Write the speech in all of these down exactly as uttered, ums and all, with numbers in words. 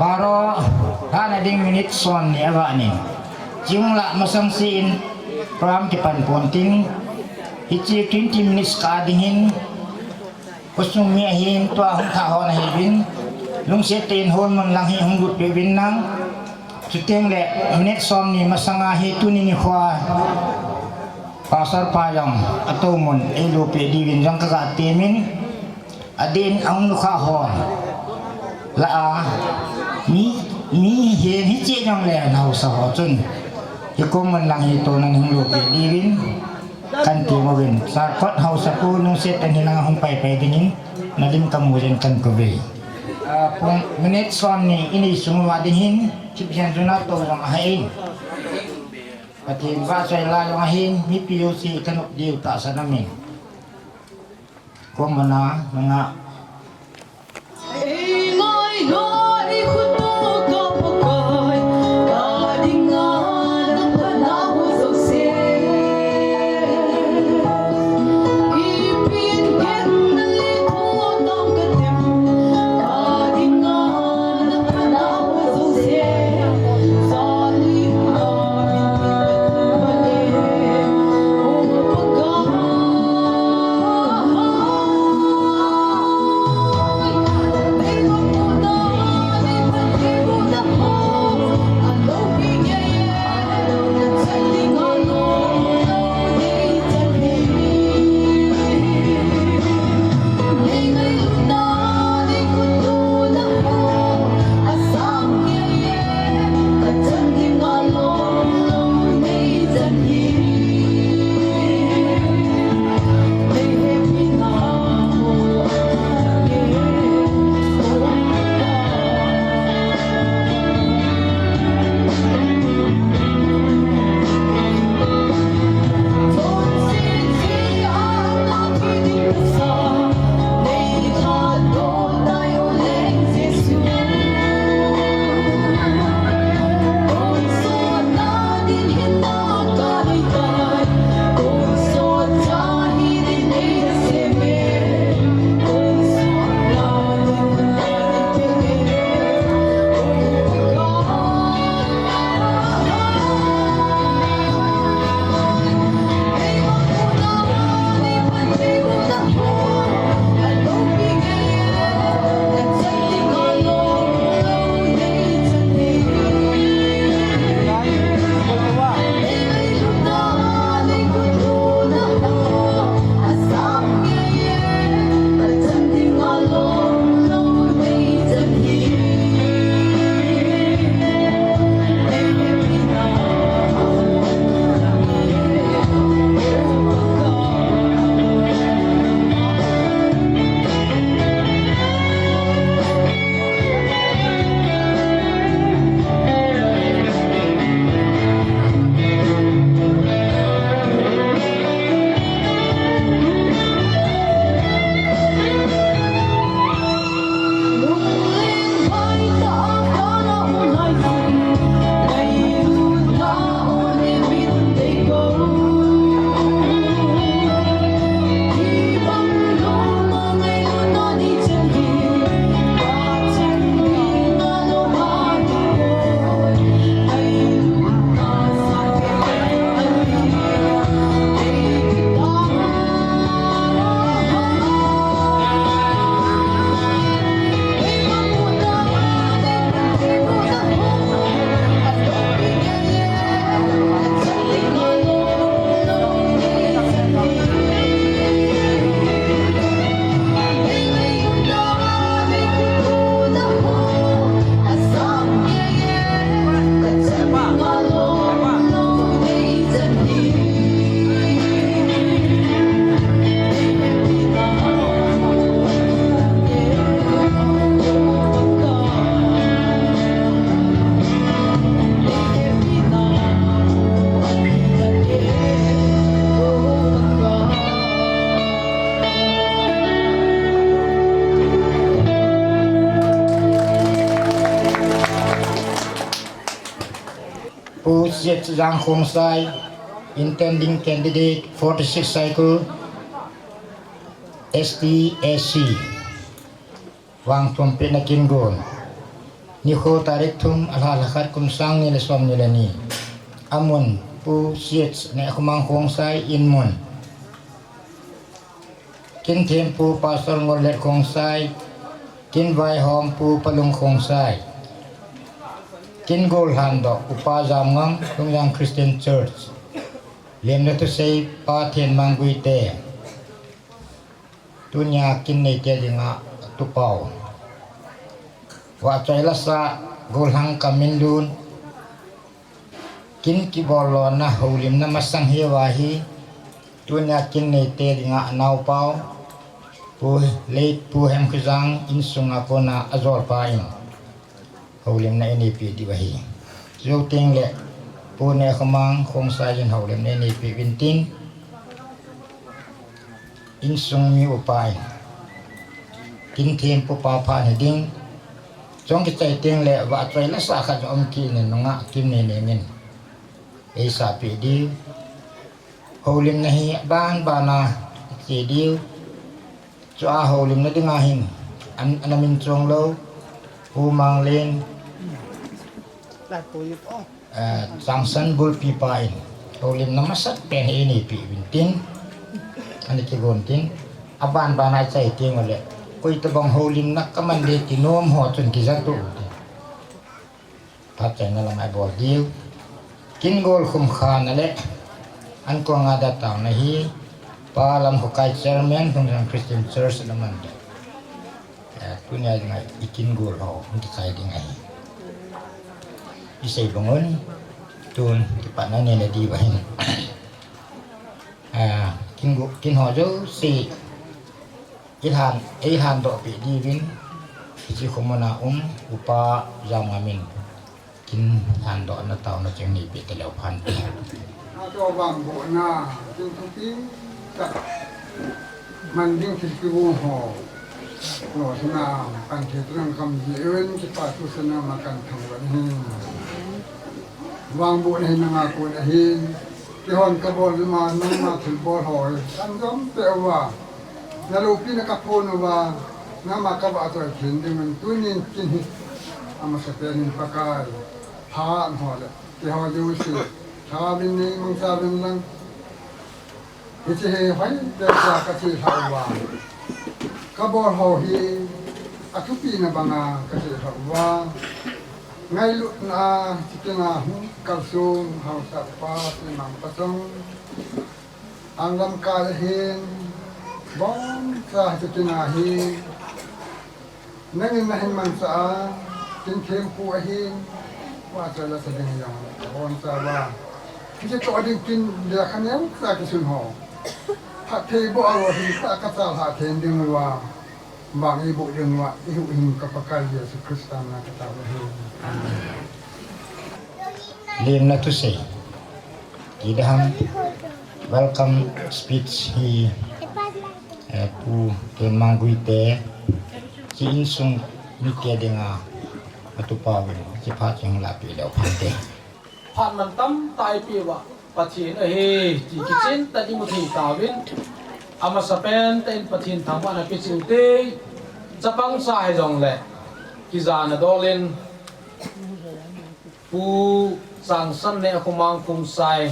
Baro, hana ding minute som ni ava ni. Chungla masang si in program kipan ponting. Hichi twenty minutes ka ding hin. Khosung mi ahin tua hung tha hon ahi bin. Lungset tah in hol mun lang hi hung lut pe bin nang. Chuteng le minute som ni masanga hi tuni nikho a Pastor pa jong atou mun eilu pe diuvin jong ka ga temin. Adin ahung nukha hon. La a mi mi hi hichi jong le nau sa ho chun. Hi ko mun lang hi to nan hung lu pe diuvin. Kan ti mo vin. Sa kot hausa pu nung se tan hi lang hung pai pai dingin. Na lim ka mu jen kan ko ve. A, pung minute som ni ini sung va ding hin. Chip jen juna to jong ahin. Pathen va choi la jong ahin. Mi P U C ka nup diu ta sa na min. Ko mana nanga. Pu Siet Jang Khongsai, intending candidate, forty-six cycle, S T S C, Vangthum Pet Nakin Gon. Nikho tarik thum, alha lha khat, kum sang ni le som ni le ni. Amun, Pu Siet Nehkhomang Khongsai, inmun. Kin thempu Pastor Ngorlet Khongsai, kin vaihompu Palung Khongsai, kin gollhan doh Upa Jamngam, Lungjang Christian Church, lemna thusei Pa Thenmang Guite, tunia kin neite dinga tupau. Vahchoi lasa, gollhang kaminlun, kin kibollona houlimna masang hiuva hi, tunia kin neite dinga anaopau, Pu, late Pu Hemkhoijang insunga kona ajolpa in houlimna eineipi diu ahi. Jou tengle, Pu Nehkhomang Khongsai in houlimna eineipi uvin tin, insung mi upa in, kin thempu pa phat hiding, chong kichai tengle vahchoi lasa khat jong um kit in nunga kin nei nengin eisahpeh diu. Houlimna hi aban bana che diu. Chua houlimna dinga hin, an, ana min chonglou, Pu Manglen, eh, Changsan bulpipa in houlimna masapen hi eineipi uvin tin, ana kigon tin, aban bana ichai tengule, koi tobang houlimna kaman ding ti nom ho chun kijat u tin. Phatchaina lam a ibol diu. Kin gol khumkhana le ankong a da taona hi, Pa Lamkhokai, Chairman, Lungjang Christian Church, ana man ding. Eh, tunia dinga i kin gol ho hung kichai ding ahi. Isei bangun, tun kipatna neina diu ahin. Ah, kin go-, kin ho jouse, ilhan, eilhan dohpeh diuvin, hiche khomuna um, Upa Jamngam in kin lhandohna taona cheng neipeh taleu phante. Ato vangbohna, kin thupi tah man ding thil kigong ho, lolhinna kan thei tulang kam ji uvin, kipa thu sana ma kan thangvah in. Vangbohna hi nanga kon ahin, keihon kabol ma, nangma thilbol ho hi kan jom peh uva, naloupina kaphon uva, nangma kavahchoi thei ding in, tunin kin hi amasapen in Pakai, phat ho le keiho jouse, thauvin neimangcha uvin lang. Hiche hi hoitah a kachelhah uva, kabol ho hi athupina banga kachelhah uva, ngailutna a hiche dinga hung kalsong haosapa Pi Mangpachong, Anglamkai ahin, boncha hiche dinga hi nangin nahin mangcha a, kin thempu ahin, vahchoi lasa ding jong aboncha uva, hiche toh ding kin lekha neocha kisun ho, phatthei boh a lolhing tah a kachelhah thei ding uva, vang eiboh ding uva, eihuhhing ka Pakai Jesu Christa mina katao ahi. Amen. Lemna thusei ti ding ham, welcome speech hi, eh, Pu Thenmang Guite, hiche insung mite dinga atupa uvin, hiche phat cheng lahpeh leu phante. Phat mantam tah eipeh uva Pathen ahi ti kichen tah in imu thei tauvin, amasapen tah in Pathen thangvahna peh cheh ute. Chapang cha hijongle, kijana dol in, Pu Changsan Nehkhomang Khongsai,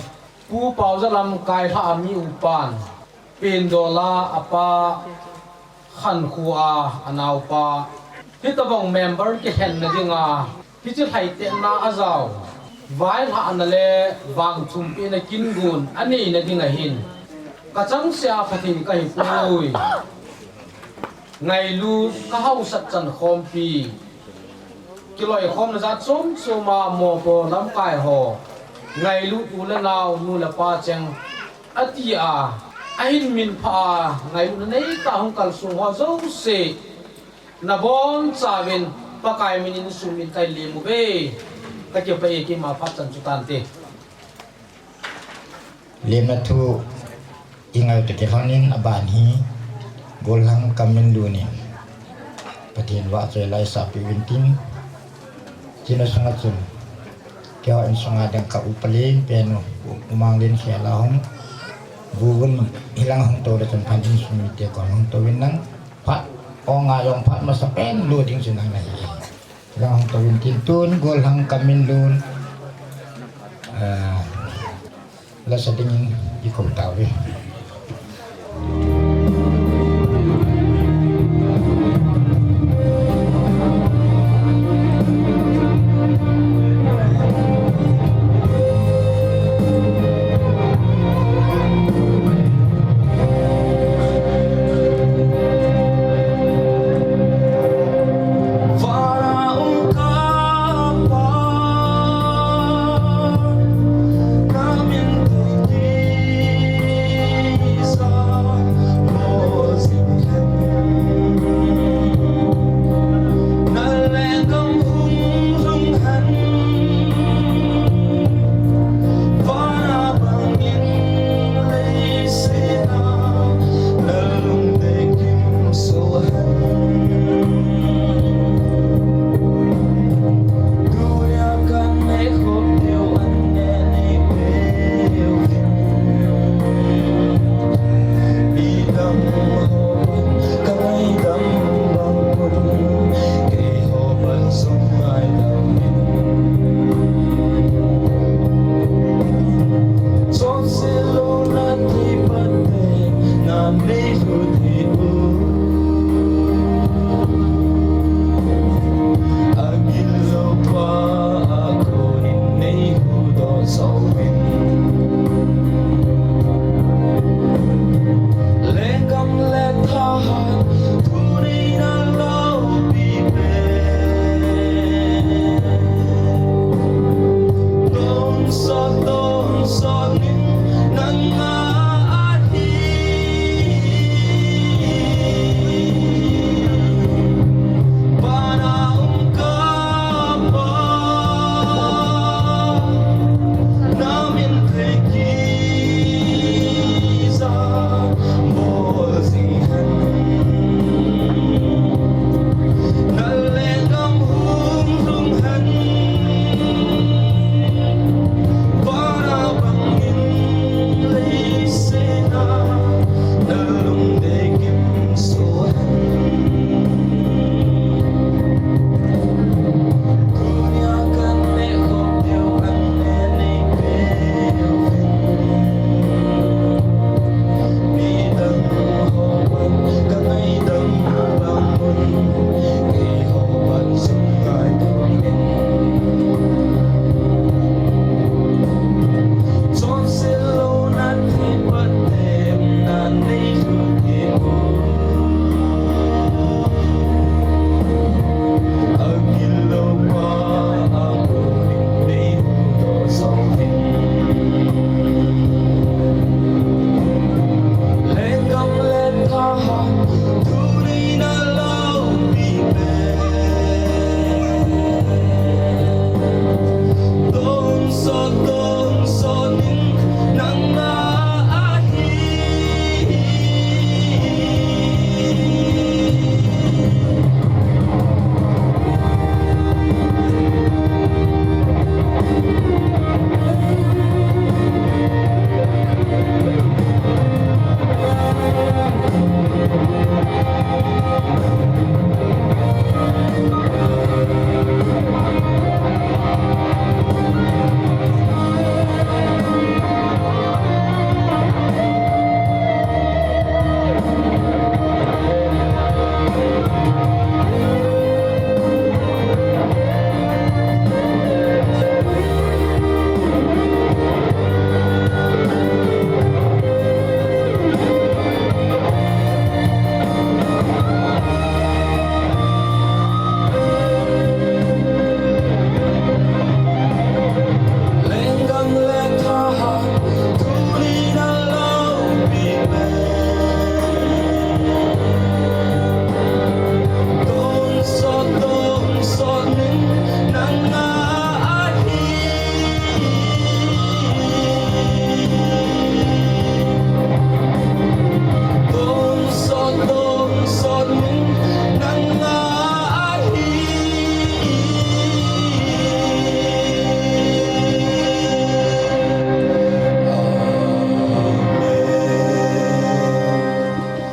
Pu Paojalamkai lhah a mi upan, Pendola apa, Khankho a anaopa, hitobang member kilhenna dinga, hiche lhaitehna ajao, vailhahna le vangthumpehna kin gon aneina dinga hin, kachangseh a Pathen kahipoi. Ngailut kahaosat chan khompi, kiloikhomna jat chom chom a mopo lamkai ho, ngailut u le nao, nu le pa cheng, ati a, ahin minphah a, ngailutna neitah a hung kalsong ho jouse, nabonchauvin Pakai min in sum in kahin lem uve, kakipah e, keima phat chan chu tante. Lemna thu ingai u toh kilhonin aban hi, gollhang kaminlun in Pathen vahchoi la eisahpeh uvin tin, hiche sunga chun, keiho insunga ding ka upa lenpen u, U Manglen khel a hung, Vuvun hilang hung tou le chun phat insung mite kon hung touvin lang, phat, o nga jong phat masapen lo ding chu nang nahi. Lang hung tou in tin tun, gollhang Kaminlun, ah, la sa dingin i kou tauve.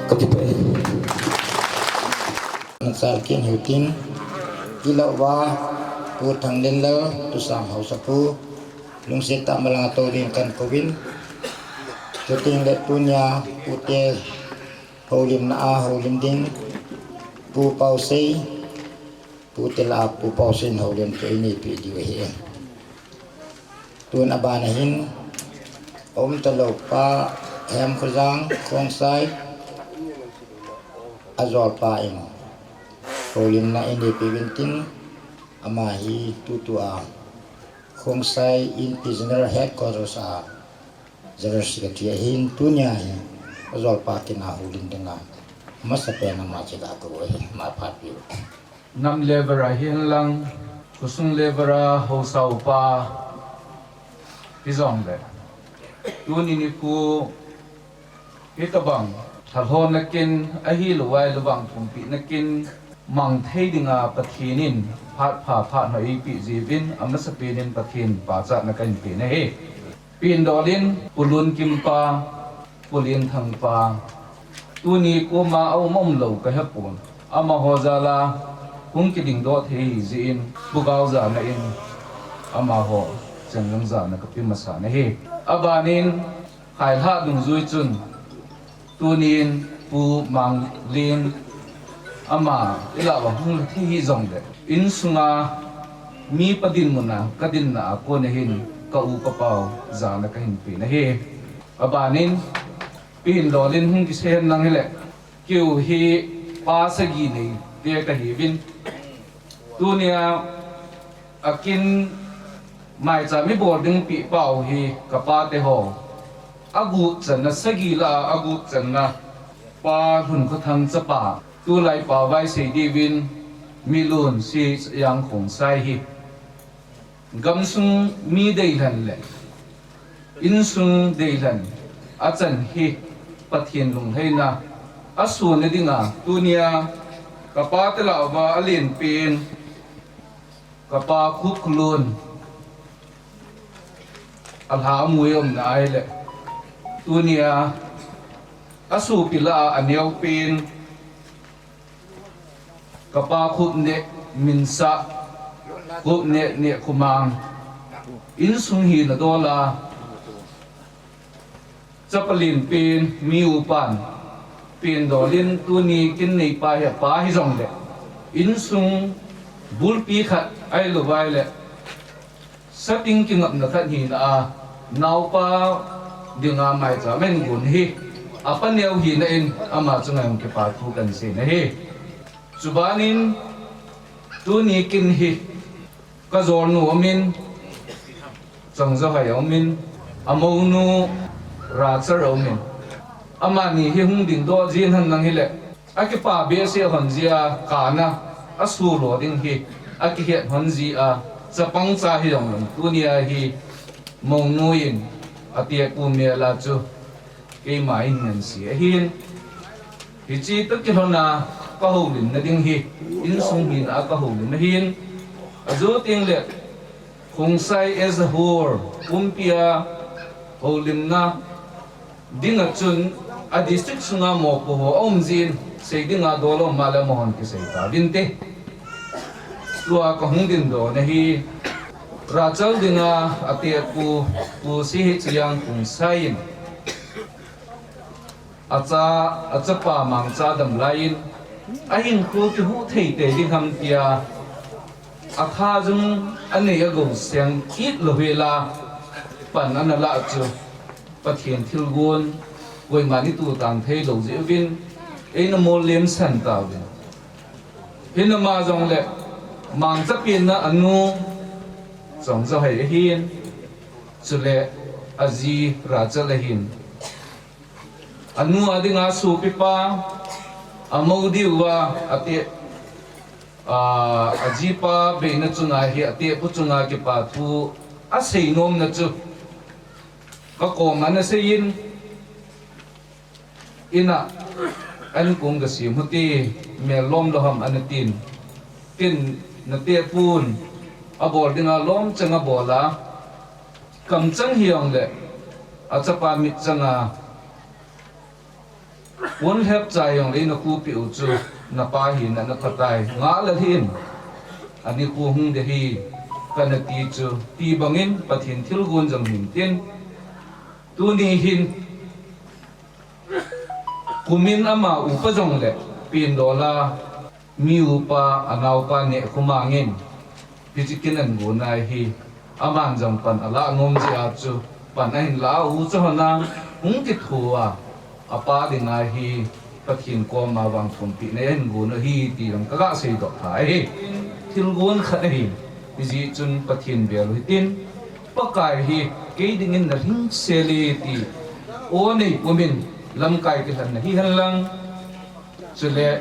Ka kipah e. Nachal kit hiu tin, Ilah uva, Pu Thanglenlal, Tusam Haosapu, lungset tah malanga tou ding kakou vin. Chuteng le tunia, Pute houlimna a houlim ding, Pu Pausei, Pute lah a Pu Pausei in houlim chu einipi diu ahi. Tun abana hin, aum talou Pa Hemkhojang Khongsai, ajolpa in houlimna einipi uvin tin, ama hi tutua Khongsai Inpi General Headquarters a General Secretary ahin tunia hi ajolpa kin a houlim dinga masapen ama chu kakou ahi, maphat peh u. Nam level a hihen lang, khosung level a haosa upa hijongle, tuni nikho hitabang thalhona kin ahilou vai lou vang pumpina kin mang thei dinga Pathen in phat pha phat hoi eipeh jiuvin amasapen in Pathen pachatna kahin pe ahi. Pindol in Pu Lunkim pa, Pu Lenthang pa, tuni koma aum umlou kahepon. Amaho jal a hung kidingdoh thei jeh in Pu Gao jana in amaho chenlang jana kape masa ahi. Abanin Khailhah dungjui chun tunin Pu Manglen ama ilah uva hung thei hijongle, insunga mipa dinmun a kadinna a kona hin ka u ka pau jana kahin pe ahi. Abanin Pindol in hung kisei hen lang hile, keu hi pa sagi neite kahiuvin, tunia akin maicham ibol ding peh pau hi kapate ho aguh channa sagi lah a aguh channa Pa Lhunkhothang chapa, tulai pao vai sei diuvin Milun C H Jang Khongsai hi gamsung mi deilhen le insung deilhen achan hi Pathen lunglhaina asuna dinga tunia kapate lah uva alenpen kapa Khup Kholun alha amu e umna ahile, tunia asopi lah a aneopen kapa Khupneh Minsah, Khupneh Nehkhomang, insung hina dol a chapa lenpen mi upan Pindol in tuni kin neipa hi apa hijongle, insung bulpi khat ahilou vai le sating kingapna khat hina a, naopa dinga maicham ahin gon hi apa neo hina in ama chunga jong kipa thu kahin sei ahi. Chubanin tuni kin hi kajolnu aumin, Chongjahoi aumin, amounu Rachel aumin, amani hi hung dingdoh jin hen lang hile, akipa behseh lhon jeh a kana asulo ding hi akihet lhon jeh a, chapang cha hijongleng tunia hi mounu in atepu mel a chu keima hin ngansi ahin. Hiche toh kilhona kahoulimna ding hi insung hina a kahoulim ahin. Ajouteng le Khongsai as a whole pumpia houlimna dinga chun a district sunga mopoho aum jin sei dinga dol aum a le amahon kisei tauvinte. Tua kahung dingdoh na hi Rachel dinga atepu Pu C H Jang Khongsai in acha, achapa mangcha damlai in ahinkho kihuh thei tei ding ham tia atha jung anei agou seng kit lou hela pan ana lah chu Pathen thilgon koima ni tu tang theilou jeh uvin eina mollem san tauvin. Hinama jongle mangcha penna anu Chongjahoi ahin, chule aji Rachel ahin. Anu a dinga sopipa, amou diuva ate, a, ajipa beina chunga hi atepu chunga kipa thu asei nomna chu kakoma ana seiyin, ina ankong kasem hute, mel lom lou ham ana tin. Tin natepun abol dinga lom chang abol a, kamchang hijongle achapa mitchanga pon lhep chai jongle ina khupeh u chu napa hina ana phatai, ngah lel hih in. Ani khu hung de hi, kana ti chu, ti bangin Pathen thilgon jong hin tin. Tuni hin, kumin ama upa jong le, pin dola, mi upa, anaopa ne khumangin, hichi kin an gon ahi, aman jong pan ala nom jia chu, pan ahin la u chu hona, hung kithu a, apa dinga hi Pathen koma vangthumpi nei ahin gon ahi ti jong ka ga seidoh tha ahi. Thilgon khat ahi, hijeh chun Pathen bel u hitin, Pakai hi kei dingin na lhingsel e ti, o nei pumin lamkai kilhenna hihen lang, chule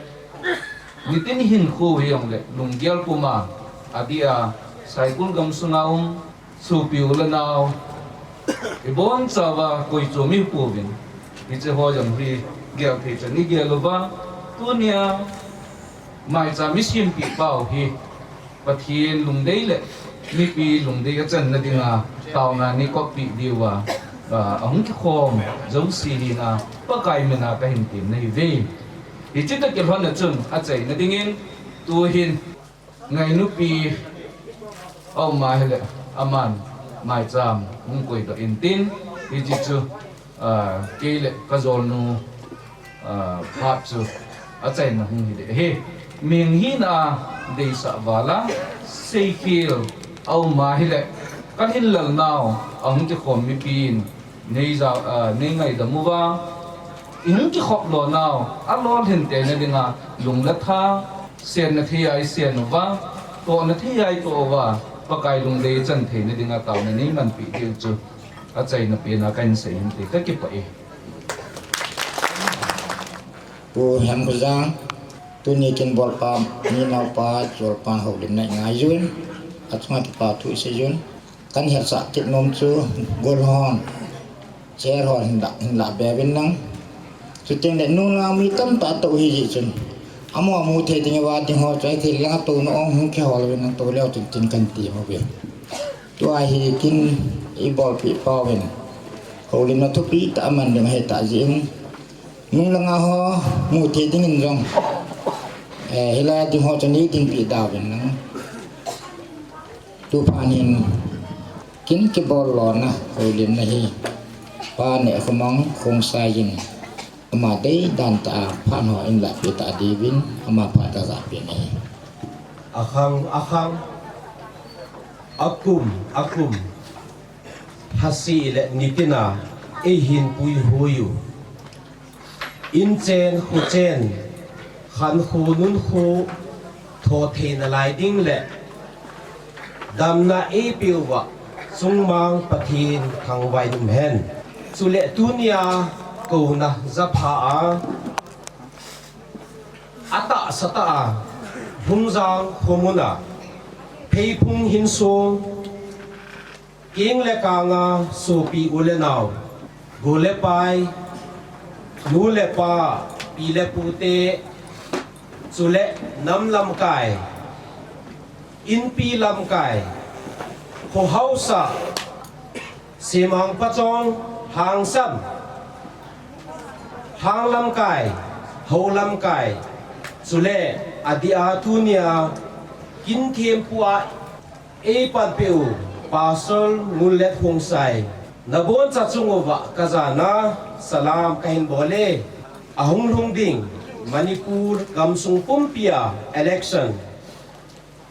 nitin hinkho hi jong le lunggel puma, adeh a, Saikul gamsunga um, Sopi u le nao, ibonchauva koi chu mi pouvin, hiche ho jong hi gel thei chan igel uva, tunia maicham isempi pau hi Pathen lungdei le mipi lungdei achanna dinga taona nei koppi diuva, a, ahung kikhom jouse hina Pakai mina kahin temna ahiuve. Hiche toh kilhonna chun achaina dingin tuhin Ngainupi a um ahile, aman maicham hung koidoh intin, hiche chu, ah, kei le ka jolnu, ah, phat chu achaina hung hiding ahi. Mihing hina a deisah vala, seikhel a um ahile, ka lhinlel nau ahung kikhom mipin, Nei ja, ah, nei ngaidam uva, ihung kikhop lonau, alolhin teina dinga, lung le tha, senna thei a isen uva, tohna thei a itoh uva, Pakai lungdei chan theina dinga taona nei manpi diu chu, achaina pena kahin sei hinte, kakipah e. Pu Hemkhoja, tuni kin bolpa, mi naopa, jolpan houlimna ingaiyun, achunga kipa thu iseiyun. Kan hetsah kit nom chu gol hon, chair hon hin lah, hin lah be uvin lang. Chuteng le nunga mi tamtah atoh hi jeh chun, amaho mu thei ding, ava ding ho chu ahithei lang atouna ong hung kihol uvin lang, tou leu chun tin kan ti mo ve. Tua hi kin ibolpi pau vin, houlimna thupi tah aman ding ahi tah jeh in, nung langa ho mu thei dingin jong, eh, hilai a ding ho chu nei dinpi da uvin lang. Tuphat hin kin kibol lona houlimna hi Pa Nehkhomang Khongsai in ama deidan tah a phat ho ahin lahpeh tah diuvin ama phat kajahpeh in ahi. Akhang, akhang, akum, akum, lhase le nitin a eihin puihoi u. Inchen, khochen, khankho, nunkho, tho theina lai ding le damna eipeuva, Chungmang Pathen thangvah in umhen. Chule tunia kouna japha a, atahsa tah a, Lhungjang khomun a, Pheiphung hinsong, Keng le kanga sopi u le nao, go le pai, nu le pa, pi le pute, chule nam lamkai, inpi lamkai, kho haosa, Semang Pachong, Lhangsam, Lhang lamkai, Hou lamkai, chule adeh a tunia kin thempu a eipanpeh u Pastor Ngullet Khongsai, naboncha chung uva kajana salam kahin bol e. Ahung lhung ding Manipur gamsung pumpi a election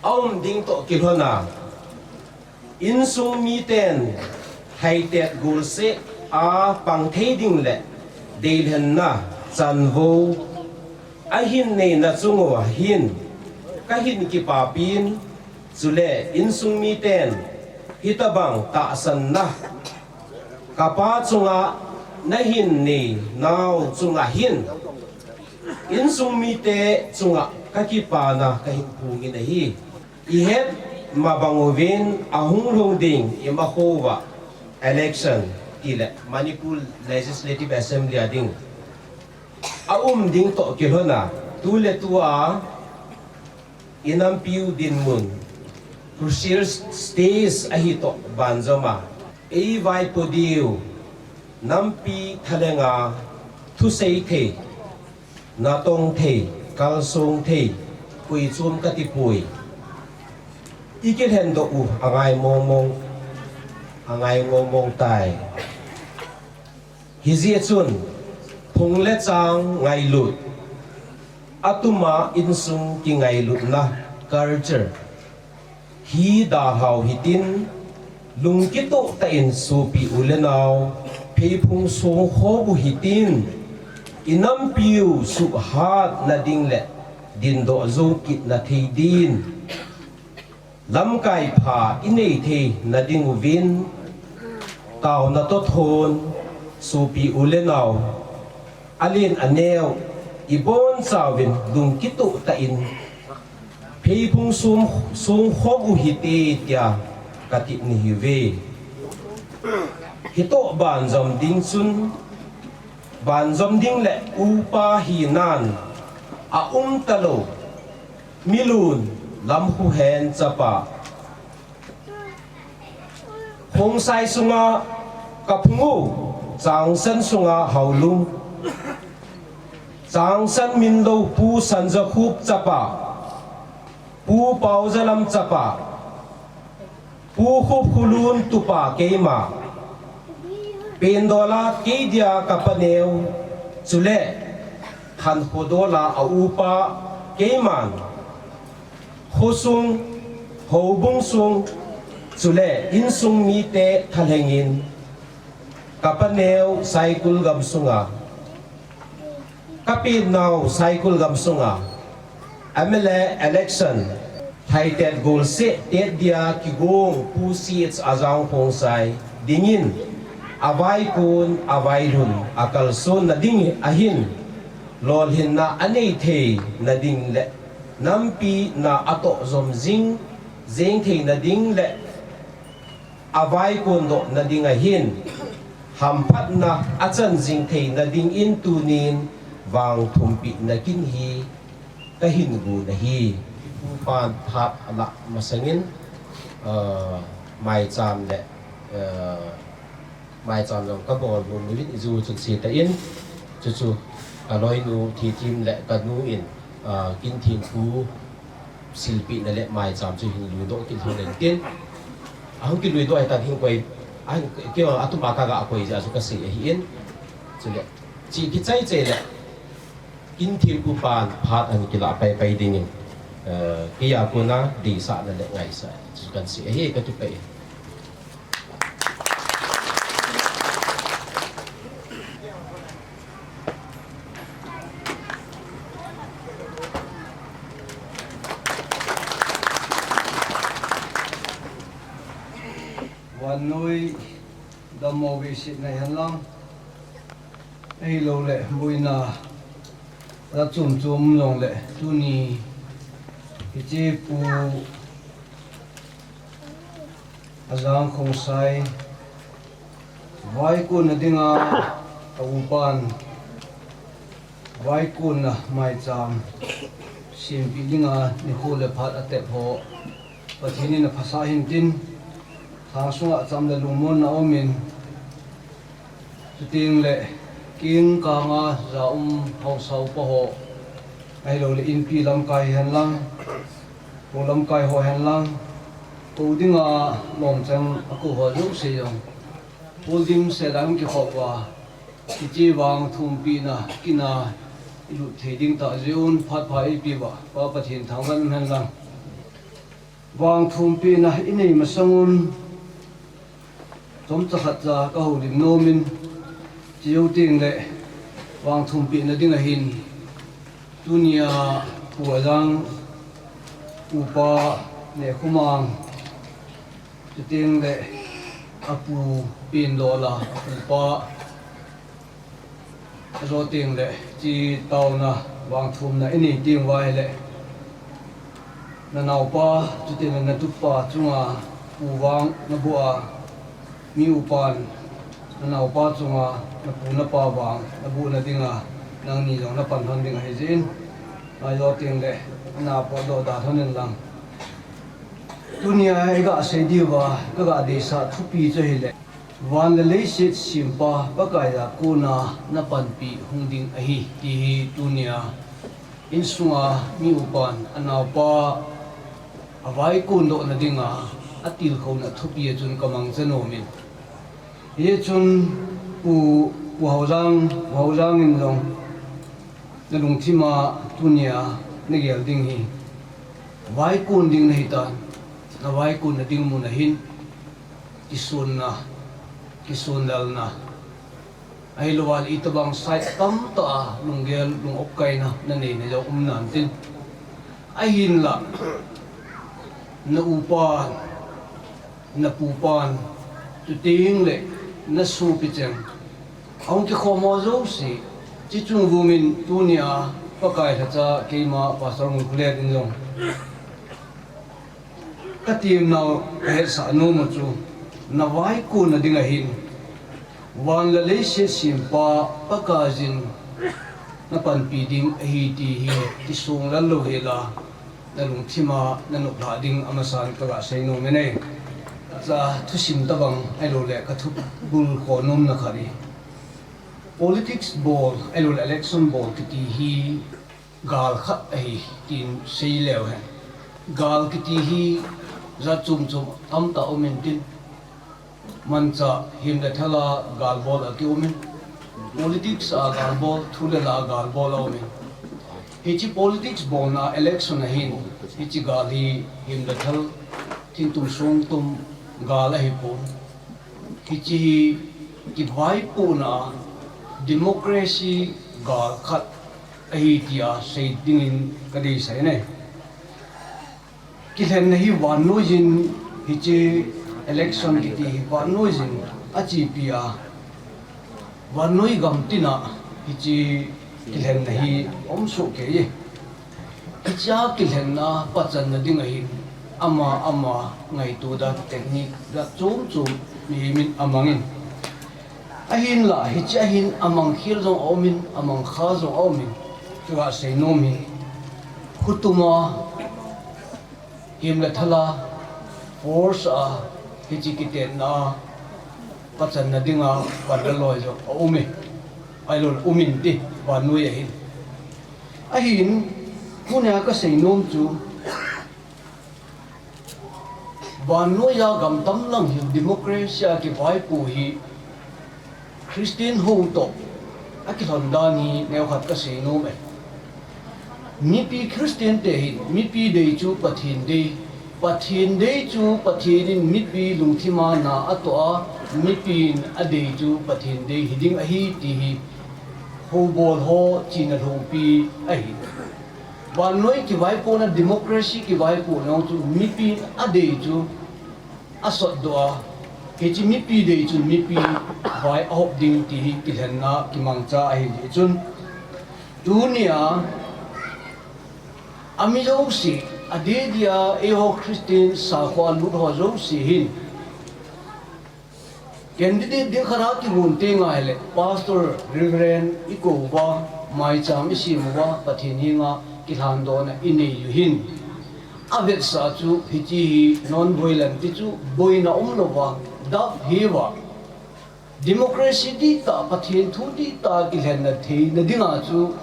aum ding toh kilhon a, insung miten haitet golseh a pang thei ding le deilhenna chanvo ahin neina chung uva hin kahin kipapin, chule insung miten hitobang tahsanna kapa chunga nahin nei nau chunga hin, insung mite chunga kakipana kahin phongin ahi. Ihet ma bang uvin ahung lhung ding imakhouva election tile Manipur Legislative Assembly a ding aum ding toh kilhon a, tuletua inampiu dinmun crucial stage ahi toh banjom a, eivaipo diu nampi thalenga thusei thei, natong thei, kalsong thei, koi chom katipoi. I kilhendoh u angai mongmong, angai mongmong tai. Hijeh chun, phung le chang ngailut, atuma insung kingailutna culture hi dalhau hitin, lungkitoh tah in sopi u le nao, pheiphung songkhom u hitin, i nampiu suhhat nading le dindoh jou kit nathei din, lamkai pha i neithei nading uvin, taona toh thon, sopi u le nao, alen aneo, i bonchauvin lungkitoh tah in, pheiphung song, songkhom u hite tia kati nahiuve. Hitoh banjom ding chun, banjom ding le upa hinan aumtalou, Milun Lamkhuhen chapa, Khongsai sunga kaphung u, Changsan sunga Haolum, Changsan minlou Pu Sanjakhup chapa, Pu Paojalam chapa, Pu Khupkhulun tupa keima, Pendola keidia kapaneo, chule Thankhodola aupa keiman, khosung, houbung sung, chule insung mite thalhengin, kapaneo Saikul gamsunga, kapinao Saikul gamsunga, M L A election, thaitet golseh tet dia kigong Pu C H Ajang Khongsai dingin, avaikun, availhun, akalson nading ahin, lolhinna aneithei nading le, nampi na atoh jom jing, jengthei nading le, avaikondoh nading ahin, hamphatna achan jing thei nadingin tunin vangthumpina kin hi kahin gon ahi. Upan phat alah masangin, ah, maicham le, ah, maicham jong kabol nom uvin ijou chun setah in, chuchu kaloinu Thithim le kanu in, ah, kin thempu silpehna le maicham chu hin luidoh kit lhon intin. Ahung kiluidoh ahitan hin koi, ahin, keiho atuma kaga koi jeh a chu kasei ahin. Chule, chi kichai chai le, kin thempu pan phat ahin kilah paipai dingin, eh, keiya kona deisahna le ngaisah chu kahin sei ahi, kakipah e. Vannoi dammo veisetna hihen lang, ahilouleh boina jat chom chom jongleh tuni hiche Pu Ajang Khongsai vaikonna dinga aupan vaikonna maicham sempeh dinga nikho le phat atep ho Pathen in aphasah hintin, lhang sunga cham le lungmonna aumin, chuteng le keng kanga ja um haosa upa ho, ahilouleh inpi lamkai hihen lang, kho lamkai ho hihen lang, kou dinga lomchang akou ho jouse jong, kho dimset a hung kikhop uva, hiche vangthumpina kin a ilut thei ding tah jeh un phat pha eipeh uva Pa Pathen thangvah in umhen lang. Vangthumpina inei masang un, chomcha khatcha kahoulim nomin, chujou teng le vangthumpina ding ahin, tunia Pu Ajang, Upa Nehkhomang, chuteng le apu Pendola, apupa, ajo teng le, hiche taona vangthumna inei teng uva ahile, nanaopa, chuteng le natupa chunga pu vang naboh a, mi upan nanaopa chunga napu napa vang nabohna dinga nangni jong napan lhon ding ahijeh in, ajo teng le, napotdoh da lhon in lang. Tunia iga sei diuva kaga deisah thupi chu ahile, van le leiset sempa Pakaiya kona napanpi hung ding ahi, ti hi tunia insunga mi upan anaopa a vaikon dohna dinga a tilkhouna thupi a chun ka mangcha nomin. Hichun Pu, Pu Haojang, Pu Haojang in jong na lungthima tunia na gel ding hi vaikon ding na hitan, na vaikon na ding mun ahin, kisonna, kisonlalna, ahilouva le itobang side tamtah a lunggel, lungopkaina na neina jong um nan tin. Ahinla, na upan, na pupan, chuteng le na sopi cheng, ahung kikhom ho jouse, chuche chung vumin tunia Pakai lhacha keima Pastor Ngulkhulet in jong ka temnau ka hetsah nom u chu, na vaikon na ding ahin, van le leiset sempa Pakaiyin na panpi ding ahi ti hi kisonglal lou hela, na lungthima na noplhah ding amasan ka gasei nom e. Cha thusim tabang ahilouleh ka thubul khoh nomna khat hi, politics bol ahilouleh election bol kiti hi gal khat ahi tin sei leu hen. Gal kiti hi jat chom chom tamtah um intin, manchah, him le thal a gal bol akium in, politics a gal bol, thu le la a gal bol aum in. Hiche politics bolna election ahin, hiche gal hi him le thal, thingtum songtum gal ahipon. Hiche hi kivaipohna democracy gal khat ahi tia sei dingin ka deisah e. Kilhenna hi vannoiyin, hiche election kiti hi vannoiyin achepi a, vannoi gamtina hiche kilhenna hi um sohkei e. Hichea kilhenna pachanna ding ahin, ama ama ngaito dan, technique dan chom chom mihem in amangin. Ahinla hichea hin amang khel jong aumin, amang kha jong aumin, ka gasei nom hi, khutuma, him le thal a, force a, hiche kitenna pachanna dinga panla loi jong aume. Ahilouleh um inte, vannoi ahin. Ahin, tunia ka sei nom chu, vannoiya gam tamlang hi democracy a kivaipo hi Christian ho toh akilhon dan hi neokhat ka sei nom e. Mipi Christian te hin mipi dei chu Pathen dei, Pathen dei chu Pathen in mipi lungthima na atoh a, mipin adei chu Pathen dei hiding ahi ti hi houbol ho chihna lhompi ahi. Vannoi kivaipohna, democracy kivaipohna chu mipin adei chu asotdoh a, hiche mipi dei chun mipi vai ahop ding ti hi kilhenna kimangcha ahijeh chun, tunia ami jouse, adeh dia eiho Christian sakhoa lut ho jouse hin candidate ding khat a kigon teng ahile, Pastor, Reverend ikou uva, maicham isem uva, Pathen henga kilhandohna inei u hin, avetsah chu hiche hi non-violent ti chu boina umlouva, dap heuva, democracy dihtah, Pathen thu dihtah kilhenna theina dinga chu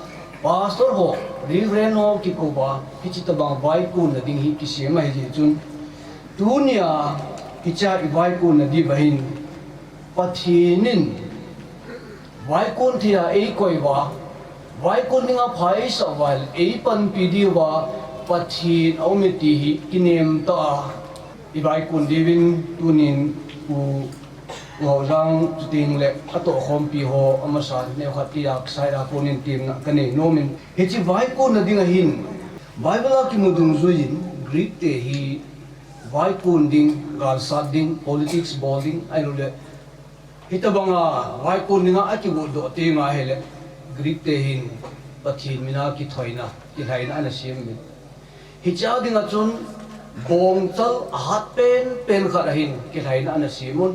Pastor ho, Reverend ho kikouva, hiche tobang vaikonna ding hi kisem ahijeh chun, tunia hichea ivaikonna diuva hin Pathen in vaikon theiya eikoiuva, vaikon dinga pha eisah uva, eipanpi diuva Pathen aume ti hi kinemtah a ivaikon diuvin tunin Pu, Pu Haojang chuteng le atohkhompi ho amasan neokhat keiya side a konin temna kanei nomin. Hiche vaikonna dinga hin Bible a kimu dungjuiyin Greek te hi vaikon ding, galsat ding, politics bol ding, ahiloule hitobanga vaikon dinga akigodoh teng ahile, Greek te hin Pathen mina kithoina, kilhaina ana semin. Hichea dinga chun bongchal ahat penpen khat ahin kilhaina ana semun.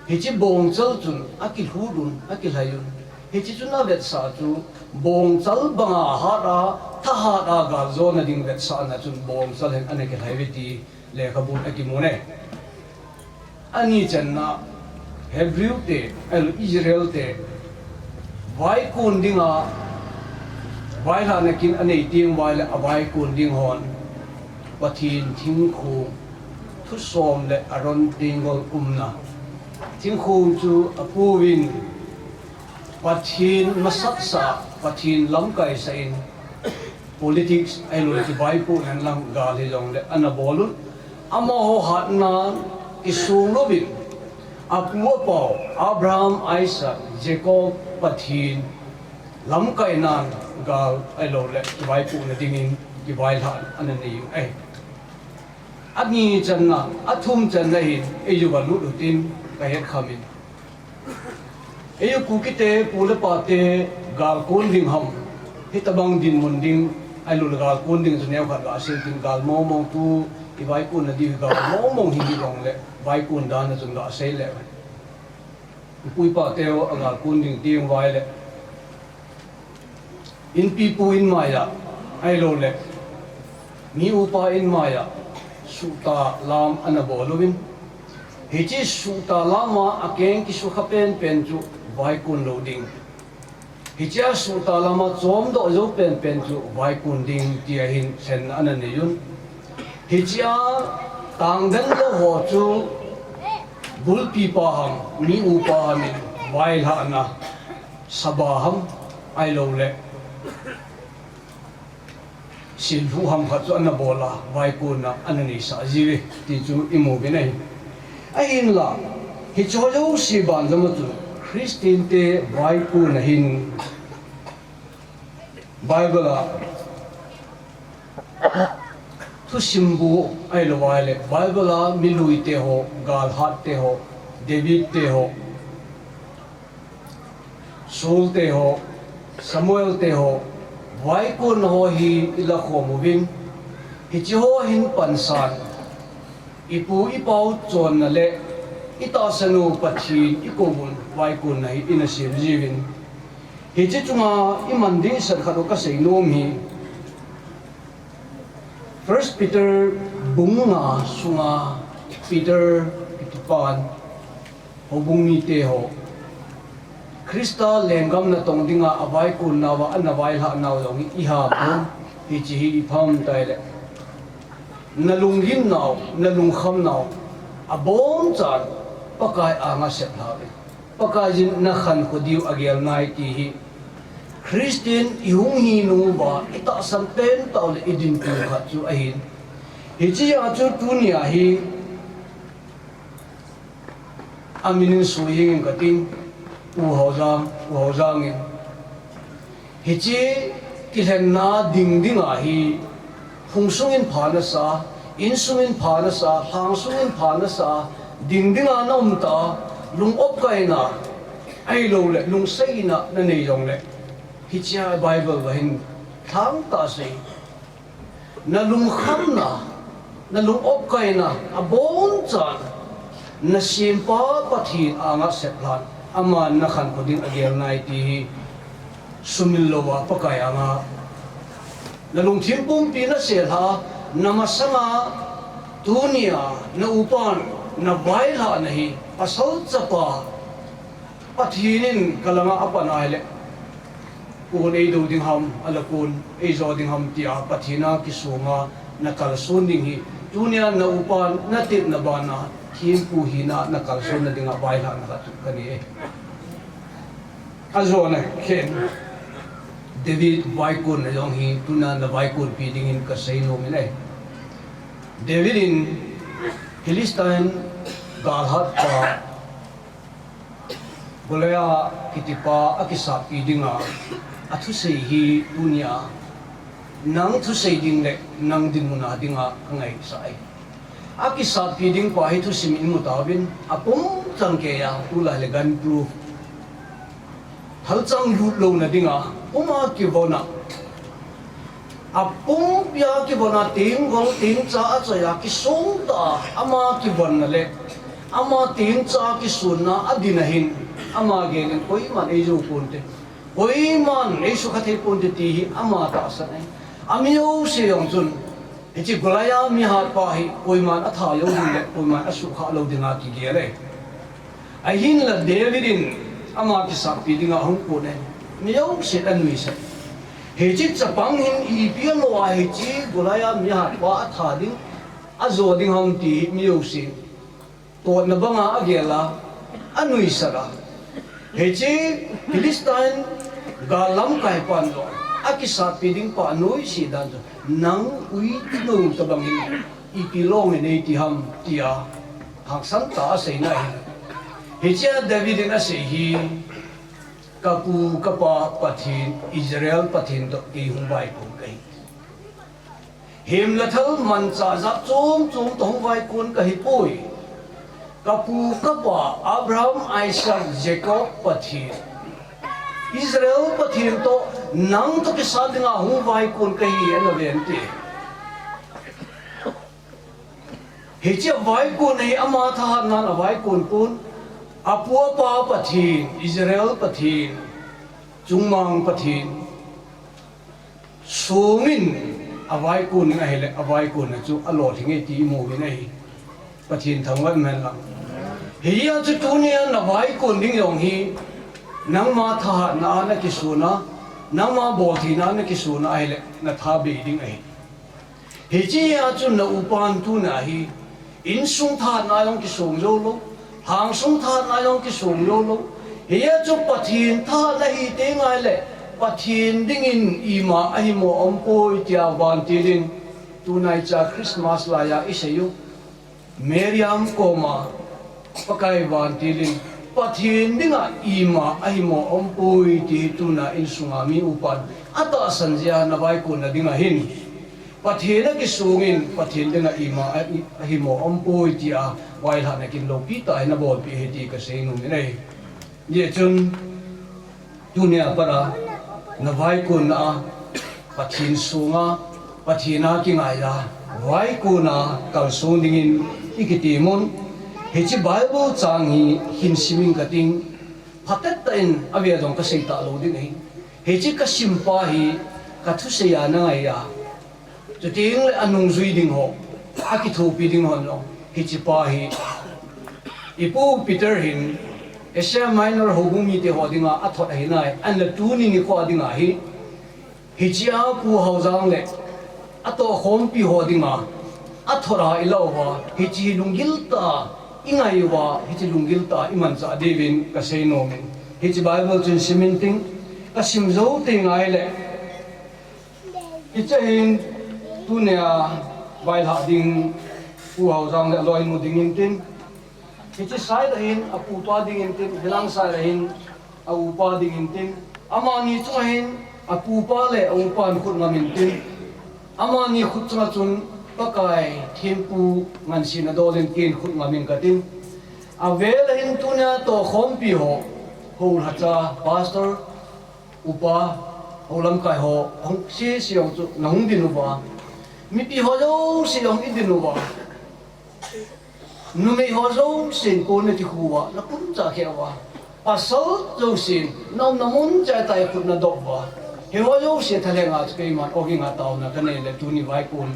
Hiche bongchal chun akilhut un, akilhai un. Hiche chun avetsah chu bongchal banga hat a, thahat a galjona ding vetsahna chun bongchal hin ana kilhaiuve ti lekhabun akimun e. Anichanna Hebrew te, ahiloule Israel te vaikon dinga vailhahna kin anei teng uva ahile avaikon ding hon Pathen thingkhong, thusom le Aaron tengol umna. Thingkhong chu apouvin Pathen masatsa, Pathen lamkaisah in politics ahilouleh kivaipohna lang gal hijongle ana bol un. Amaho hatna kisong louvin apu apao Abraham, Isaac, Jacob Pathen lamkaina gal ahilouleh kivaipohna dingin kivailhah ana nei u ahi. Ani channa, athum channa hin eiho va lut utin kahet khamin. Eiho Kukite pu le pate gal kon ding ham, hitobang dinmun ding ahilouleh gal kon ding chu neokhat gasei tin, gal mongmong tu ivaikonna diu gal mongmong hijongle vaikon dan a chun gasei leu hen. Ipu ipa teu agal kon ding teng uva ahile, inpipu inmaiya ahilouleh mi upa inmaiya suhtalam ana bol uvin, hiche suhtalam a akeng kisukha penpen chu vaikon lou ding, hichea suhtalam a chomdoh jou penpen chu vaikon ding tia hin lhenna ana nei un. Hichea tangden lou ho chu bulpipa ham, mi upa ham in vailhahna sabha ham ahilouleh silhu ham khat chu ana bol a, vaikonna ana neisah jiuve ti chu imu uvin ahi. Ahinla hicheho jouse banjom a chu Christian te vaikonna hin Bible a thusim bu ahilou ahile Bible a miluite ho, galhatte ho, David te ho, Saul te ho, Samuel te ho, vaikon ho hi ilakhom uvin, hicheho hin pansan, ipu ipau chonna le itahsan u Pathen ikouvun vaikonna hi ina sem jiuvin. Hiche chunga iman ding san khat u kasei nom hi, First Peter bung nga sunga Peter kitipan houbung mite ho Christa lenggam natong dinga avaikon nauva ana vailhah nau jong hi ihapon, hiche hi ipham taile nalunggim nau, nalungkham nau abonchan Pakai anga seplhah uvin. Pakaiyin nakhankho diu agel nai ti hi Christian ihung hi nung uva itahsan pentah u le idinpiu khat chu ahin. Hichea chu tunia hi amin in sui hing in katin, U Haojang, U Haojang in. Hiche kilhenna ding dinga hi, hung sungin pha nasa, insungin pha nasa, lhang sungin pha nasa, ding dinga naum ta, lung-opkaina ahilouleh lungseina nanei jongle, hichea Bible va hin lhangtah sei. Nalungkhamna, nalung-opkaina abonchan nasempa Pathen anga seplhan, aman nakhankho ding agel nai ti hi sumil louva Pakai anga nalungthim pumpi naselha, namasanga tunia na upan navailhahna hi pasal chapa Pathen in kalanga apan ahile, kon eido ding ham, ala kon eijo ding ham tia Pathen a kisonga nakalson ding hi, tunia na upan natepna bana thempu hina nakalsonna dinga vailhahna khat chu kani e. Ajona khen, David vaikonna jong hi tunia navaikonpi dingin kasei nom in ahi. David in Philistine galhatpa Goliath kitipa akisatpi dinga athusei hi tunia nang thusei ding le nang dinmuna dinga kangaisah ahi. Akisatpi dingpa hi thusim imu tauvin, apumchang keiya tulai le gun proof, halchang lut louna dinga puma kivona, apumpia kivona, tenggol tengcha achoiya kisongtah a ama kivonna le ama tengcha kisonna adin ahin, ama gelin koiman eijou ponte, koiman eisukha thei ponte ti hi ama tahsan ahi. Ami jouse jong chun hiche Goliath mihatpa hi koiman atha lou ding le koiman asukha lou dinga kigel e. Ahinla David in ama kisatpi dinga ahung kon e, mi jousen anuisat. Hiche chapang hin ipi alo a hiche Goliath mihat pa atha ding, ajo ding ham ti hi mi jousen totna banga agel a, anuisat a. Hiche Philistine gal lamkai pan jong akisatpi ding pa anoise dan chu nang ui nou tabang hi ipi lom in eiti ham tia hangsan tah a aseina ahi. Hichea David in asei hi, kapu kapa Pathen, Israel Pathen toh kei hung vaikon kahi. Hemle thal manchah jat chom chom toh hung vaikon kahipoi. Kapu kapa Abraham, Isaac, Jacob Pathen, Israel Pathen toh nang toh kisat dinga hung vaikon kahi, ana ve inte. Hiche vaikon hi ama thahatnan avaikon pon, apu apa Pathen, Israel Pathen, chungmang Pathen songin avaikon in ahile, avaikonna chu alolhing e ti imu uvin ahi. Pathen thangvah in umhen lang. Hijeh a chu tunia navaikon ding jong hi nangma thahatna a nakisona, nangma boltheina a nakisona ahile natha bei ding ahi. Hichea chun na upan tuna hi insung thahatna jong kisong joulou, lhangsung thahatna jong kisong joulou. Hijeh a chu Pathen thahatna hi teng ahile Pathen dingin ima ahimo aumpoi tia vantil in, tunaicha Christmas laiya isei u Mariam koma Pakai vantil in Pathen dinga ima ahimo aumpoi ti hi tuna insunga mi upan atahsan jeh a navaikonna dinga hin Pathen akisongin Pathen dinga ima a, ahimo aumpoi tia vailhahna kin loupi tah hi nabolpeh ahi ti kasei nom in ahi. Hijeh chun tunia pat a navaikonna a Pathen songa, Pathen a kingaiya vaikonna kalsong dingin ikitem un. Hiche Bible chang hi hin simin kating, phatecha in ave jong kasei talou ding ahi. Hiche kasimpa hi kathusei a nangaiya, chutengle anungjui ding ho, akithopi ding hon jong hichepa hi ipu Peter hin Asia Minor houbung mite ho dinga athot ahinai, ahinla tuni nikho dinga hi hichea Pu Haojang le atohkhompi ho dinga athot a ilah uva, hiche hi lunggil tah a ingai uva, hiche lunggil tah a imanchah diuvin kasei nomin, hiche Bible chun simin ting, kasim jou teng ahile, hiche hin tunia vailhah ding Pu Haojang le aloinu dingin tin, hiche side a hin apupa dingin tin, hilang side a hin aupa dingin tin, amani chunga hin apupa le aupan khut ngamin tin, amani khut chunga chun Pakai thempu ngansena dolin ken khut ngamin katin, avel a hin tunia tohkhompi ho, houlhacha, pastor, upa, houlamkai ho, hung sese jong chu nahung din uva, mipi ho jouse jong idin uva, numei ho jousen kon nakikhu uva, napuncha kheh uva, pasal jousen naumna mun chai tai khut nadop uva, hiho jouse thalhenga chu keiman ogin a taona kanei le tuni vaikon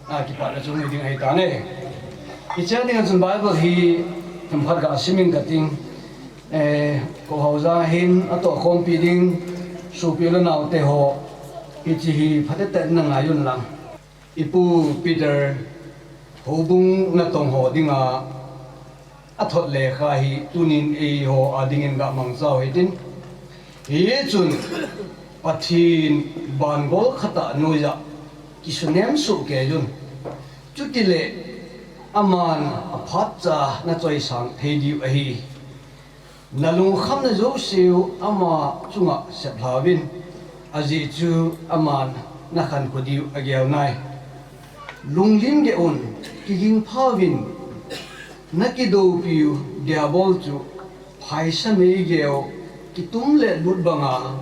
a kipana chu hung ding ahitan e. Hichea dinga chun Bible hi themkhat gasimin kating, eh, Pu Haojang hin atohkhompi ding sopi le naote ho, hiche hi phatecha in nangai un lang. Ipu Peter houbung natong ho dinga athot lekha hi tunin eiho a dingin gamangchau hitin. Hichun Pathen vangol khat a noiya kisunem soh kei un. Chutile aman aphatcha nachoisang thei diu ahi. Nalungkhamna jouseu ama chunga seplhauvin, ajeh chu aman nakhankho diu agel nai. Lunglim geh un, kigingphauvin, nakidoupiu Diabol chu phaisa meigeu kitum le lut banga,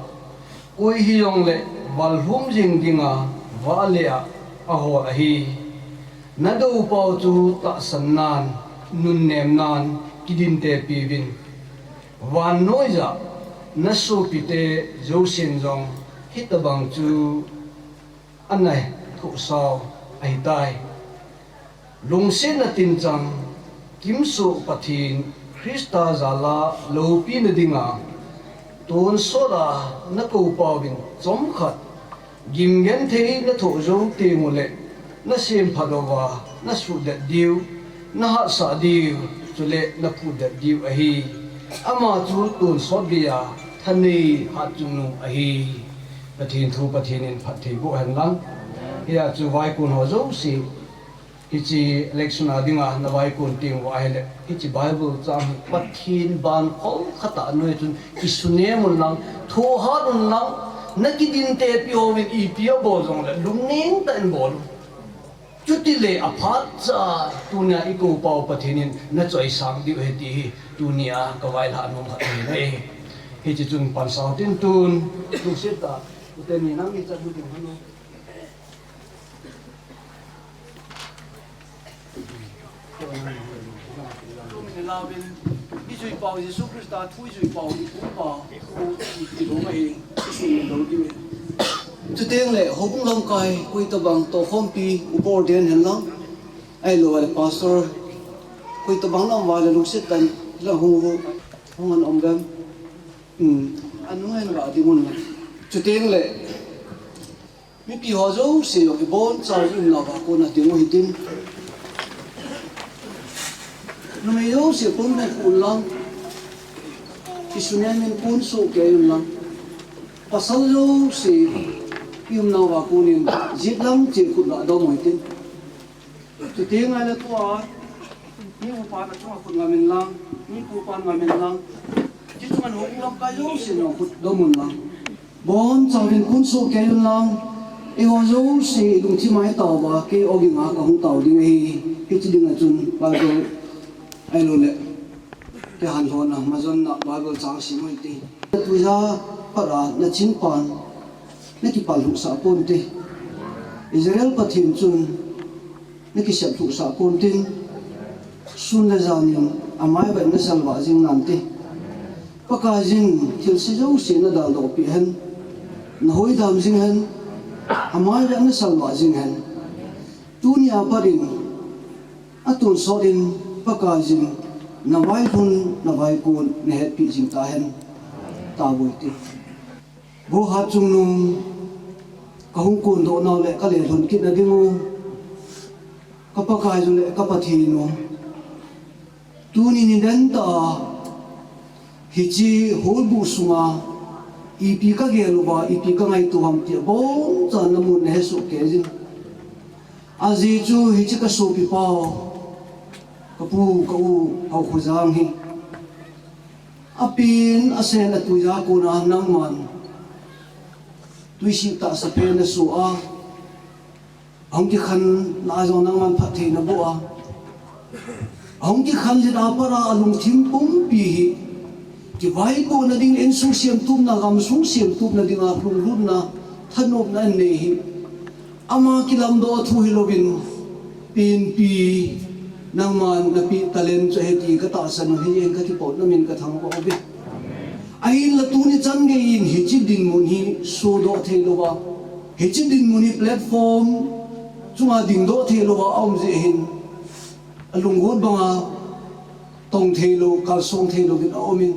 koi hijongle vallhum jing dinga vahle a ahol ahi. Nadoupau chu tahsannan, nunnemnan kidintepiuvin. Vannoiya nasopite jousen jong hitobang chu ana thohsau ahitai. Lungsetna tinchang, kimsoh Pathen Christa jala loupina dinga tonsot a nakoupauvin chomkhat Gimgenthei nathoh jou tenguleh, nasemphat uva, nasuhdet diu, nahatsah diu, chule naphudet diu ahi. Ama chu tonsot geiya, thanei hatchungnung ahi. Pathen thu Pathen in phatthei boh hen lang. Hia chu vaikon ho jouse, hiche election a dinga navaikon teng uva ahileh, hiche Bible chang hi Pathen ban khol khat a noi chun kisunem un lang, thohhat un lang, nakidin tepi hovin ipi abol jongleh lungneng tah in bol un. Chutile aphat cha tunia ikou pau Pathen in nachoisang diu ahi ti hi tunia kavailhah nom khat ahi. Hiche chun pansau tin tun, lungset tah a, ute ni nang ni chat mu ding hanu. Tumin i lauvin, i jui pau Jesu Christa thu i jui pau i pu pa, i, i lom ahi, i sui lo diu ahi. Chuteng le, houbung lamkai, koi tabang tohkhompi, upa ordain hen lang, ahilou le pastor, koi tabang lam uva le lungset tah in, la hung hu, hung an om gam. Hmm, anu hen ga ding un lang. Chuteng le, mipi ho jouse jong ibonchauva i umnauva kona ding u hitin. Numei jouse pon beh un lang. Kisunem in pon soh kei un lang. Pasal jouse i umnauva konin jet lang cheh khut ga dom u hitin. Chuteng le tua, mi upa na chunga khut ngam in lang, mi pupa ngam in lang. Hiche chunga houbung lamkai jouse jong khut dom un lang. Bonchauvin pon soh kei un lang, eiho jouse lungthim a i taova, kei ogin a kahung tao ding ahi, hiche dinga chun Bible ahilou le, kihanlhouna, majonna Bible chang sim u hite. Tuiya pat a nachin pan, nakipal lhuhsah ponte. Israel Pathen chun, nakisep lhuhsah pontin, sun le jan in amai vet nasalvah jing nante. Pakaiyin thilse jouse nadaldoh peh hen, nahoidam jing hen, amai vet nasalvah jing hen. Tunia pat in, atonsot in Pakaiyin navailhun, navaikon nahetpeh jing tahen. Taboi te. Vo hatchungnung, kahung kondoh nau le kalelhon kit na ding u, ka Pakaiyu le ka Pathen u. Tuni nidan tah a, hiche holbuh sunga, ipi kagel uva, ipi kangaito ham tia, boncha namun nahesoh kei jin. Ajeh chu hiche kasopi pau, kapu, ka u, Haokhojang hi. Apen, asen, atuiya kona nangman. Tuisih tahsa pen nasoh a. Ahung kikhen na jong nangman phatthei naboh a. Ahung kikhen jeh a pat a alungthim pumpi hi. Kivaipohna ding insung semtupna, gamsung semtupna dinga lunglutna, thanopna anei hi. Ama kilamdoh thu hilouvin, penpi, nangman napeh talent chu ahi ti katahsan u ahi, kakipah namin kathangvah uve. Ahinla tuni chan geiyin hiche dinmun hi sodoh theilouva, hiche dinmun hi platform chunga dingdoh theilouva aum jeh hin, alunggot banga tong theilou, kalsong theilouvin aumin.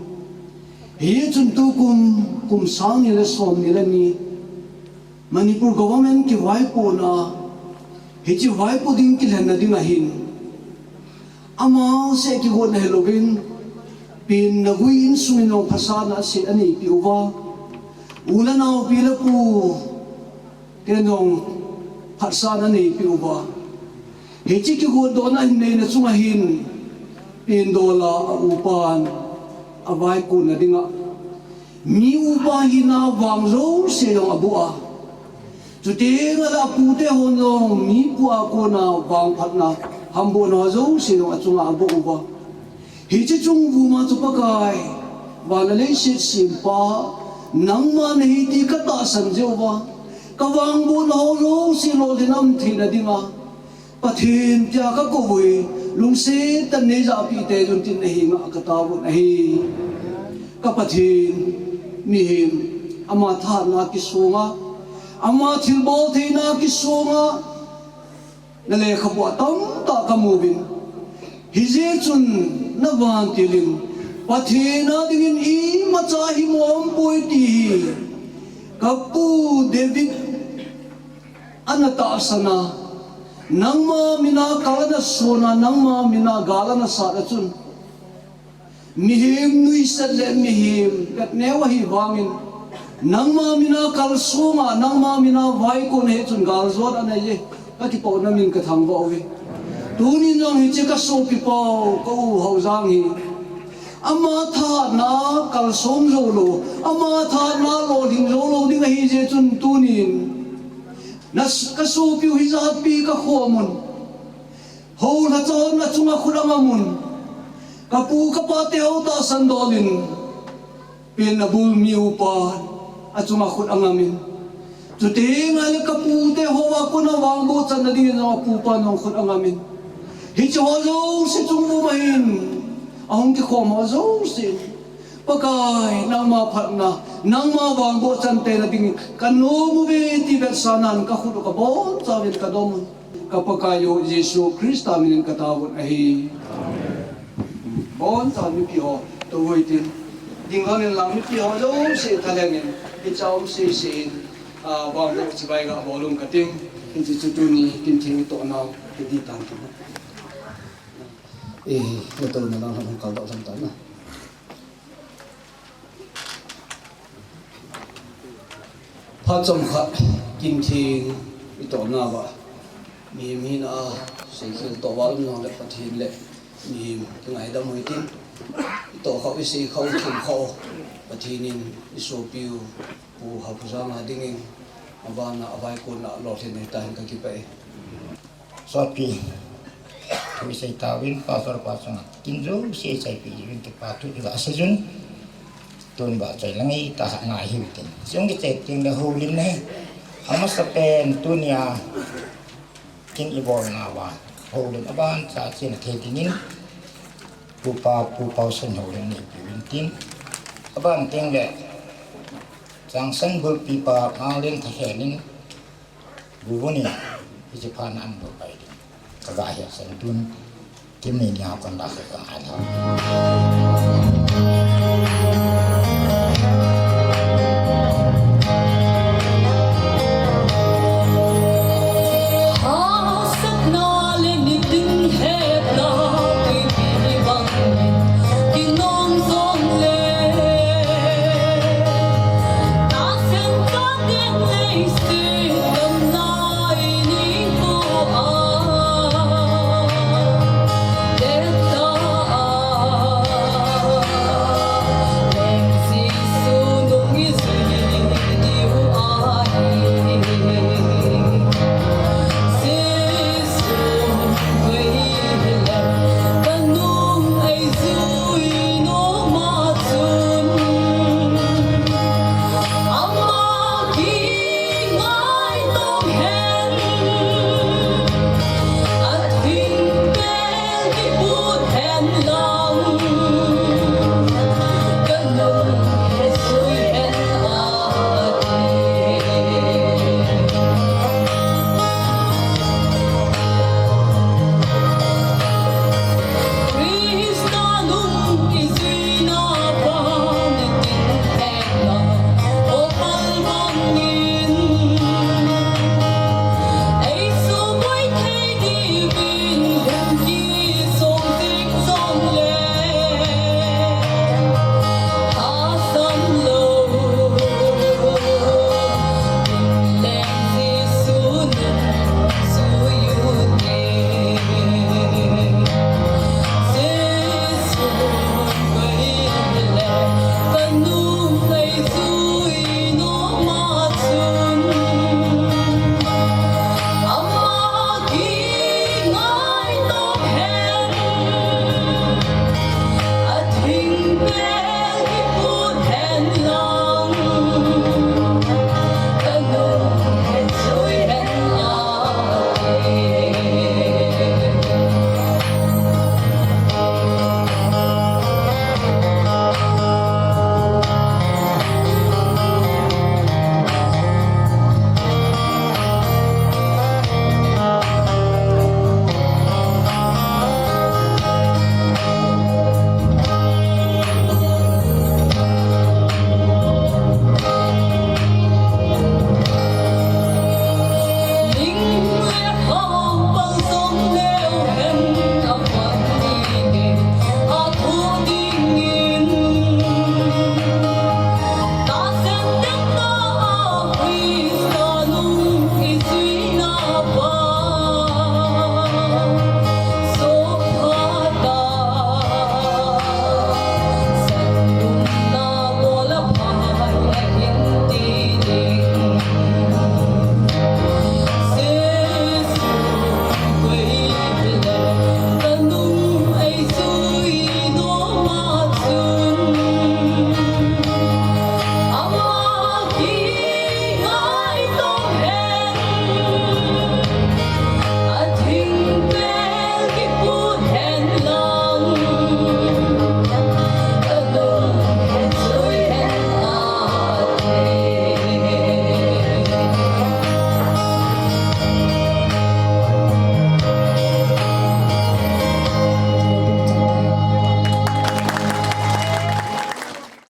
Hichun tukum, kum sang ni le som ni le ni, Manipur government kivaipohna, hiche vaipoh ding kilhenna ding ahin. Ama seh kigotna hilouvin, pen nagui insung in jong phatsahna seh aneipeh uva. U le nao pi le pu, ten jong phatsahna aneipeh uva. Hiche kigotdohna hin neina chunga hin, pen dola a upan, avaikonna dinga. Mi upa hina vang jouse jong aboh a. Chuteng le apute hon jong mi pu a kona vangphatna, hambohna jouse jong achunga aboh uva. Hiche chung vuma chu Pakai, van le leiset sempa, nangma nahi ti katahsan jeh uva. Kavangbohna ho jouse lolhin a um theina dinga. Pathen tia kakou uve, lungset tah in neijahpeh teijun tin nahenga kataovin ahi. Ka Pathen, mihem, ama thahatna kisonga, ama thilbol theina kisonga, nalekhabu a tamtah kamu uvin. Hijeh chun navantil in, Pathen a dingin imacha himo aumpoi ti hi. Kapu David Ana tahsan a, nangma mina kal ana son a, nangma mina gal ana sat a chun, mihem nuisat le mihem petneo ahi vangin, nangma mina kalsong a, nangma mina vaikon ahi chun galjot ana nei e. Ka kipah na min ka thangvah uve. Tunin jong hiche ka sopi pau, ka u Haojang hi, ama thahatna kalsong jou lou, ama thahatna lolhing jou lou ding ahi jeh chun tunin na s-, ka sopiu hijat pi ka khom un. Houlhacha hon achunga khut angam un. Ka pu ka pa te ho tahsan dol in, pen abul mi upa achunga khut angam in. Chuteng ahile ka pu te ho a kona vangboh channa dingin jong apu pa jong khut angam in. Hiche ho jouse chung um ahin, ahung kikhom ho jouse in, Pakai, nangma phatna, nangma vangboh chan tena dingin ka nom uve ti vetsahnan ka khut u ka bonchauvin ka dom un. Ka Pakai u Jesu Christa minin ka taovin ahi. Boncha mipi ho, tou hoi tin. Ding lon in lang mipi ho jouse thalheng in, hiche a um sese in, a, vangboh chibai ga bol ung kating. Hiche chu tuni kin theng toh nau, kiti tan tin. Eh, tou na lang hung kal doh lang tan na. Phat chomkhat kin theng i toh nauva, mihem hina a seikhel toh val um jongle Pathen le mihem i ngaidam u hitin, i toh khah u, i sei khah u, i thum khah u, Pathen in i sopiu Pu Haopujang a dingin, abana, avaikonna lolhin ahitan, ka kipah e. Sopi, thu i sei tauvin, Pastor pa chunga kin jouse i chaipi uvin, kipa thu i ga sei uvin. Tun ba choi lang i ta ha ngai hiu tin. Chung kichai teng le houlim nei. Amasapen tunia kin i bol nauva, houlim aban cha chena thei dingin, Pu Pa, Pu Paosen houlim neipi uvin tin. Aban teng le, Changsan bulpi pa Manglen Thakhen in, Buvun in, hiche phat na an bol pai ding. Ka ga hetsah in tun, kin ni nia kon da ka ngai lou.